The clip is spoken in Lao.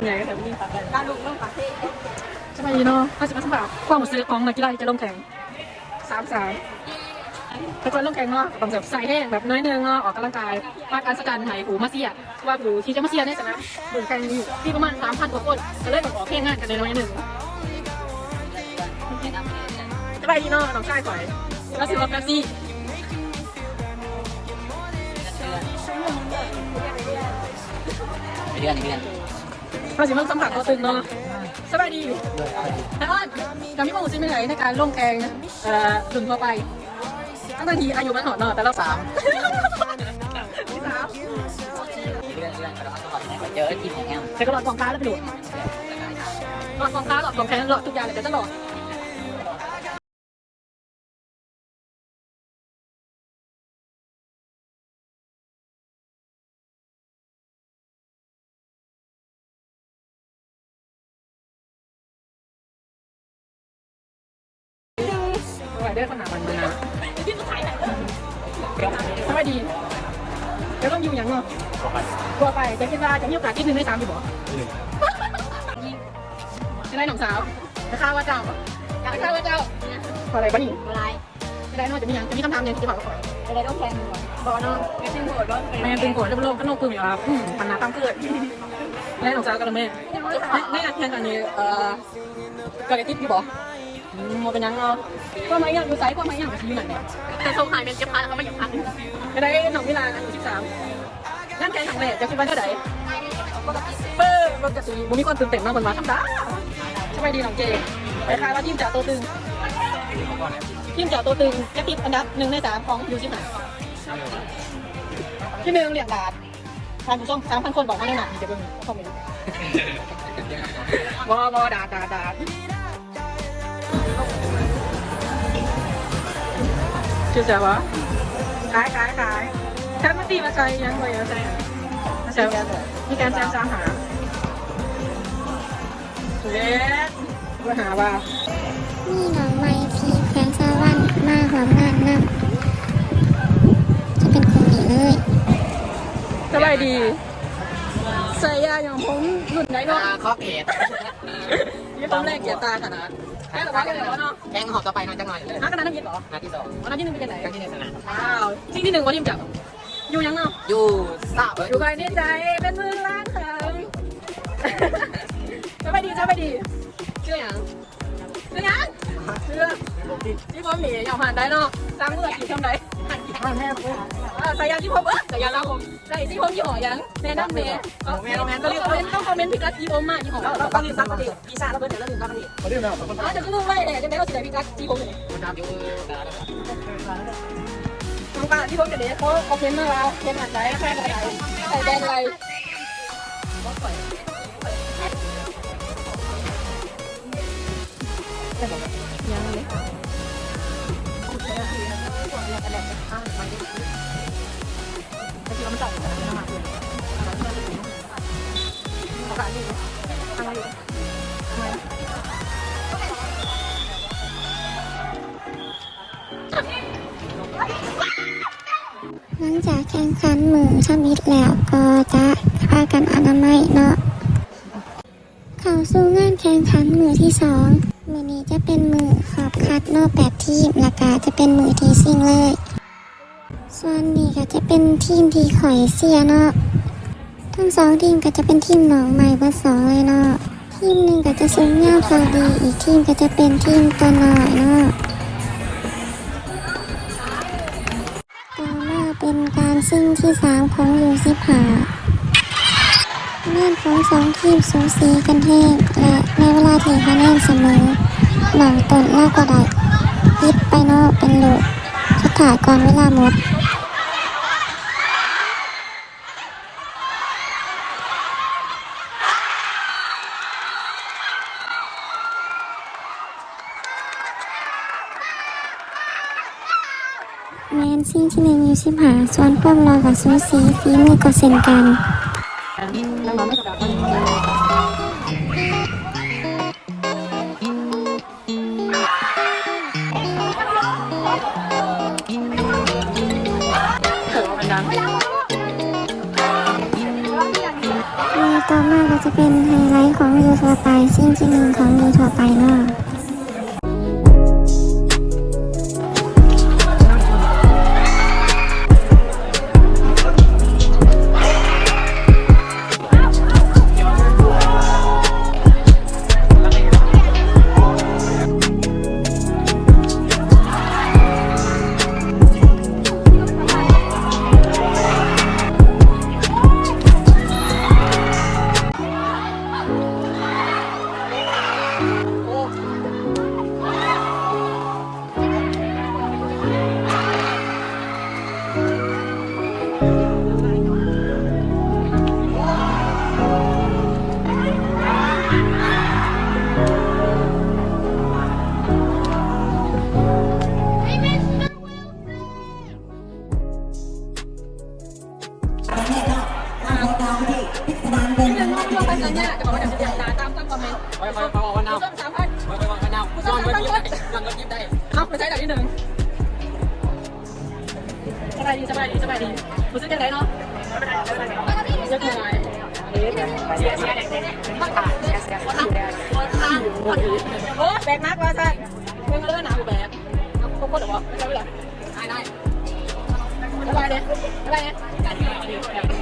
ໃຫຍ່ແບບນີ້ ສະບາຍດີເນາະ ເຮົາຊິມາສຳພາດຄວາມຮູ້ສຶກຂອງນັກກິລາທີ່ຈະລົງແຂ່ງ ສາມສາມ ແຕ່ກ່ອນລົງແຂ່ງເນາະ ຕ້ອງແບບໃສ່ແຮງແບບໜ້ອຍໜຶ່ງເນາະ ອອກກຳລັງກາຍ ປັກອັດສະຈັນໃຫ້ຜູ້ມາເຊຍ ເພາະວ່າຜູ້ທີ່ຈະມາເຊຍໃນສະໜາມເບິ່ງແຂ່ງນີ້ມີປະມານສາມພັນກວ່າຄົນ ກໍເລີຍຕ້ອງອອກແຮງງານກັນໜ້ອຍໜຶ່ງ. ສະບາຍດີເນາະ ນ້ອງຊາຍຂ້ອຍ ລາວຊື່ວ່າແປັບຊີ. ເດືອນ ເດືອນ ເຮົາຊິມາສຳພາດໂຕຕຶງເນາະ. ສະບາຍດີ ສະບາຍດີ ແຕ່ວ່າກໍມີຄວາມຮູ້ສຶກໃນການລົງແຂ່ງ ເອີ ລຸ້ນທົ່ວໄປ ທັງໆທີ່ອາຍຸມັນນ້ອຍເນາະ ແຕ່ລະ ສາມ ສາມ ເດືອນ ເດືອນ ເຈີທີມແຮງ ແຕ່ກໍລອດຂອງຄ້າແລ້ວໄປໂລດ ລອດຂອງຄ້າ ລອດຂອງແຂ່ງ ລອດທຸກຢ່າງ ແລ້ວກໍຈະລອດ. ສະບາຍດີ ສະບາຍດີ ຈະລົງຢູ່ຫຍັງເນາະ? ທົ່ວໄປ ຈະຄິດວ່າຈະມີໂອກາດຕິດໜຶ່ງໃນສາມຢູ່ບໍ່? ຈະໄດ້ນ້ອງສາວ ຈະຂ້າວ່າເຈົ້າ ຈະຂ້າວ່າເຈົ້າ ພໍໄດ້ບໍ່ນີ້? ບໍ່ໄດ້. ຈະໄດ້ເນາະ ຈະມີຫຍັງ ຈະມີຄຳຖາມຫຍັງທີ່ຈະເວົ້າກັບຂ້ອຍ? ຈະໄດ້ລົງແຂ່ງບໍ່ເນາະ? ແມ່ນຕື່ນໂພດ ລະລົງ ຄັນລົງປຶ້ມນີ້ ອືມ ປັນໜ້າຕາມເກີດ ແລ້ວນ້ອງສາວກໍແມ່ນ ໃນ ໃນງານແຂ່ງອັນນີ້ ເອີ ກໍໄດ້ຕິດຢູ່ບໍ່? ອືມ ບໍ່ເປັນຫຍັງເນາະ ຄວາມໝາຍຫຍັງຢູ່ໃສ ຄວາມໝາຍຫຍັງກໍຊິຢູ່ນັ້ນແຫຼະ ແຕ່ສົ່ງໃຫ້ແມ່ນເຈັບຂາ ແລ້ວກໍມາຢາກພັນ ຈະໄດ້ນ້ອງວິລາ ອາຍຸສິບສາມ ງານແຂ່ງຄັ້ງແລກ ເຈົ້າຄິດວ່າແນວໃດ? ເປີ ປົກກະຕິ ບໍ່ມີຄວາມຕື່ນເຕັ້ນເນາະ ເພິ່ນວ່າທຳມະດາ. ສະບາຍດີນ້ອງເຈ ໄດ້ຂ່າວວ່າທີມເຈົ້າໂຕຕຶງ ທີມເຈົ້າໂຕຕຶງ ຈະຕິດອັນດັບໜຶ່ງໃນສາມຂອງຢູສິບຫ້າ ທີໜຶ່ງລ້ຽງບາດ ທ່ານຜູ້ຊົມສາມພັນຄົນບອກມາແນວນັ້ນ ຈະເບິ່ງຄອມເມັນ ບໍ່ ບໍ່ ດາດ ດາດ ດາດ. ຊື່ແຊວະ? ຂາຍ ຂາຍ ຂາຍ ແຊມມາຕີມາໃສ່ຫຍັງບໍ່? ເອີ ໃສ່ ມາໃສ່ ມີການແຊມສາມຫາ ເລັດ ມາຫາວ່າ ມີນ້ອງໃໝ່ທີ່ແຂວງສາລະວັນມາຮ່ວມງານນຳ ຈະເປັນກຸ່ມນີ້ເລີຍ. ສະບາຍດີ ໃສ່ຢາຫຍັງ ຜົມລຸ້ນໃດເນາະ? ອ່າ ຄອບເອດ ມີຄວາມແລກກຽດຕາຂະໜາດ. ແຂ່ງຮອບຕໍ່ໄປເນາະ ຈັກໜ່ອຍ ຫາຄະແນນນຳອີກບໍ່? ນັດທີສອງ ອັນນັດທີໜຶ່ງເປັນຈັ່ງໃດ? ນັດທີໜຶ່ງຊະນະ. ອ້າວ ສິ່ງທີໜຶ່ງບໍ່ທີມເຈົ້າ ຢູ່ຫຍັງເນາະ? ຢູ່ສາວ ຢູ່ໄກໃນໃຈ ເປັນໝື່ນລ້ານເຖິງ. ສະບາຍດີ ສະບາຍດີ ຊື່ຫຍັງ? ເປັນຫຍັງ? ເຊື່ອ ທີ່ຜົມນີ້ ຍອມຮັນໄດ້ເນາະ ສ້າງມືອາຊີບຊ່ຳໃດ? ເອີ ໃສ່ຢາທີ່ຜົມ ເອີ ໃສ່ຢາລາວຜົມ ໃສ່ທີ່ຜົມຍີ່ຫໍ້ຫຍັງ? ແນະນຳແດ່. ແມ່ນ ແມ່ນ ຕ້ອງຄອມເມັນ ຕ້ອງຄອມເມັນພິກັດທີ່ຜົມມາ ຍີ່ຫໍ້ ຕ້ອງ ຕ້ອງ ຕ້ອງ ຕ້ອງ ວີຊາລະເບີດແລ້ວ ລືມກັບອັນນີ້ ບໍ່ລືມແລ້ວ. ອ້າວ ເຈົ້າຄືລືມໄວ້ແດ່? ຈັ່ງໃດເຮົາຊິໄດ້ພິກັດທີ່ຜົມນີ້? ຕ້ອງການທີ່ຜົມຈັ່ງໃດ? ຂໍຄອມເມັນມາວ່າເຮັດອັນໃດ ໃຊ້ອັນໃດ ໃຊ້ແບຣນໃດ? ຫຼັງຈາກແຂ່ງຂັນມື້ທຳອິດແລ້ວ ກໍຈະພາກັນອະນາໄມເນາະ. ເຂົ້າສູ່ງານແຂ່ງຂັນມື້ທີສອງ ມື້ນີ້ຈະເປັນມື້ຂອບຄັດເນາະ ແປດທີມ ແລ້ວກະຈະເປັນມື້ທີ່ຊິງເລີຍ. ສ່ວນນີ້ກະຈະເປັນທີມທີ່ຂ້ອຍເຊຍເນາະ ທັງສອງທີມກະຈະເປັນທີມນ້ອງໃໝ່ເບິດສອງເລີຍເນາະ ທີມໜຶ່ງກະຈະສູງຍາວເຂົ້າດີ ອີກທີມກະຈະເປັນທີມຕົວນ້ອຍເນາະ. ຕໍ່ມາເປັນການຊິງທີສາມຂອງຢູສິບຫ້າ ຄະແນນຂອງສອງທີມສູສີກັນແຮງ ແລະ ໃນເວລາທີ່ຄະແນນສະເໝີ ນ້ອງຕົ້ນລາວກໍໄດ້ຕິດໄປເນາະ ເປັນລູກສຸດທ້າຍກ່ອນເວລາໝົດ. ແມ່ນຊິງທີໜຶ່ງຢູ່ສິບຫ້າ ສ່ວນຄວາມຫຼໍ່ກໍສູສີ ຝີມືກໍເຊັ່ນກັນ. ແລະ ຕໍ່ມາກໍຈະເປັນໄຮໄລ ຂອງຢູ່ທົ່ວໄປ ສິ່ງທີ່ໜຶ່ງຂອງຢູ່ທົ່ວໄປເນາະ. ສະບາຍດີ ສະບາຍດີ ສະບາຍດີ ຮູ້ສຶກຈັ່ງໃດເນາະ? ໂອ້ ແບກໜັກວ່າຊັ້ນ ເບິ່ງເດີ ໜັກແບກ ຄົບຄົນເດີບໍ່? ໄດ້ ໄດ້ ສະບາຍເດ້ ສະບາຍເດ້.